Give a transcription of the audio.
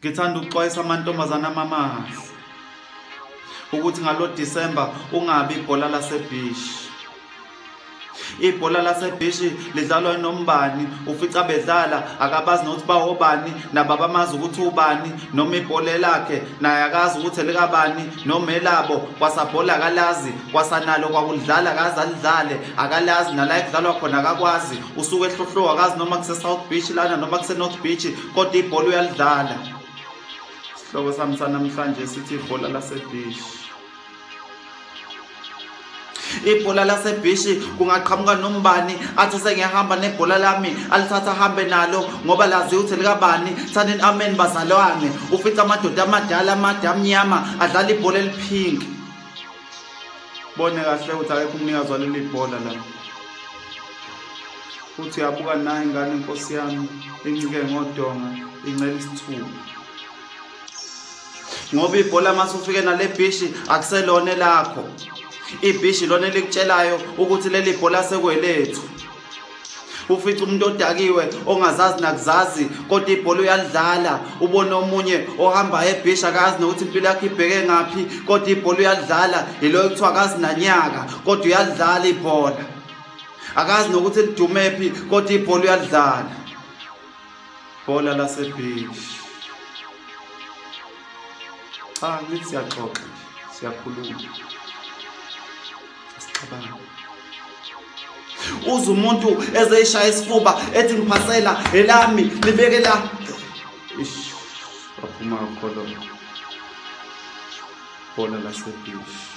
Ngithanda ukuxwayisa amantombazana amamahle ukuthi ngalo December ungabi ibhola lasebhishi. Ibhola lasebhishi lidlalwa nombani, ufica bedlala akabazi nokuthi bawobani, nababamazi ukuthi ubani, noma ibhola lakhe naye akazi ukuthi elikabani, noma elabo kwasabhola akalazi, kwasanalo kwakulidlala akaze alidlale, akalazi nala ekudlalwa khona akakwazi, usuke ehlohlo akazi noma kuse South Beach lana noma kuse North Beach, kodwa ibhola uyalidlala. Isihloko sami sanamhlanje sithi ibhola lasebhishi. Ibhola lasebhishi kungaqhamuka nombani athi sengiyahamba nebhola lami, alithatha ahambe nalo ngoba lazi ukuthi likabani. Thanini amen bazalwane. Ufica amadoda amadala amade amnyama adlala ibhola eliphinki. Bone kahle ukuthi akekho umnikazi waleli bhola la. Uthi uyabuka naye ingane inkosi yami incike ngodonga incela isithuba. Ngoba ibhola masufike nale bhishi akuselona lakho. Ibhishi lona elikutshelayo ukuthi leli bhola sekwelethu. Ufica umuntu odakiwe ongazazi nakuzazi kodwa ibhola uyalidlala. Ubona omunye ohamba ebhishi akazi nokuthi impilo yakhe ibheke ngaphi kodwa ibhola uyalidlala. Yilo ekuthiwa akazi nanyaka kodwa uyalidlala ibhola. Akazi nokuthi lidumephi kodwa ibhola uyalidlala. Ibhola lasebhishi. Cha, ngithi siyaxoxa, siyakhuluma. Sixabana. Uze umuntu ezeyishaya isifuba ethi ngiphasela elami libeke la. Ish, waphuma kholo. Bhola lasebhishi.